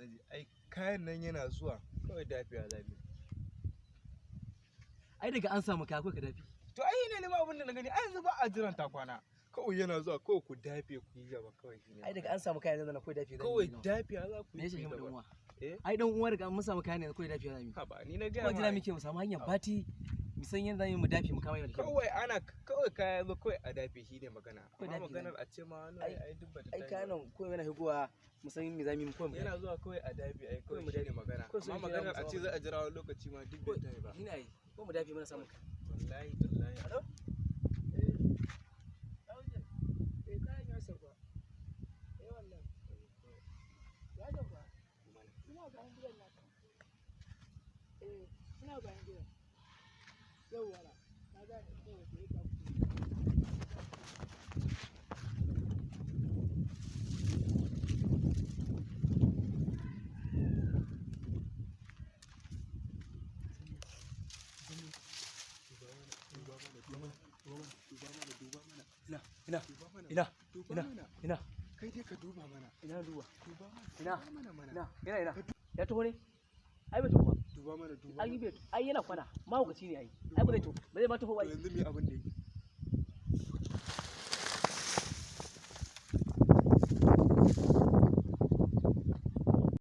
Alhaji, ai kayan nan yana zuwa kawai dafiya za mu yi. Ai daga an samu kaya kawai ka dafi. To ai ne ma abin da na gani, ai yanzu ba a jiran ta kwana. Kawai yana zuwa kawai ku dafe ku yi gaba kawai shine. Ai daga an samu kaya yanzu na kawai dafi. Kawai dafiya za ku Me yi. ya Ku yi shafi mu dan gaba. uwa? Eh? Ai dan uwa, daga mun samu kaya ne kawai dafiya zamu yi. Haba, ni na gaya Kawai ma jira ai. muke mu samu hanyar bati, mu san yadda zamu yi mu dafe mu kama yadda. Kawai ana kawai kaya zo kawai a dafe shi ne magana. Kawai Amma dafe. maganar a ce ma wani ai duk bata Ai tashi kayan ba. nan kawai yana shigowa mu san me zamu yi mu kawai mu Yana dafe. zuwa kawai a dafe ai Kawai kawai mu shi ne dafe. magana. Kawai so Amma yake za mu maganar a ce samu. za a jira wani lokaci ma duk bai tashi ba. Ni na yi ko mu dafe mana samun kaya. Wallahi tallahi. Hello? Eh, kayan ya sauka. Eh, wallahi. Ya sauka. Ina bayan gidan naka. Eh, ina bayan gidan. Yauwa na gane kawai da ya. Ina ina Duba mana. ina Duba ina mana. ina Kai dai ka duba mana. Ina duba? Duba mana. Ina? Duba mana mana. Ina ina ina ya taho ne? Ai bai taho ba. Duba mana, duba Ai mana. bai, ai yana kwana, mahaukaci ne ai. Ai ba zai taho ba, zai ma taho ba. To yanzu me abin da yake?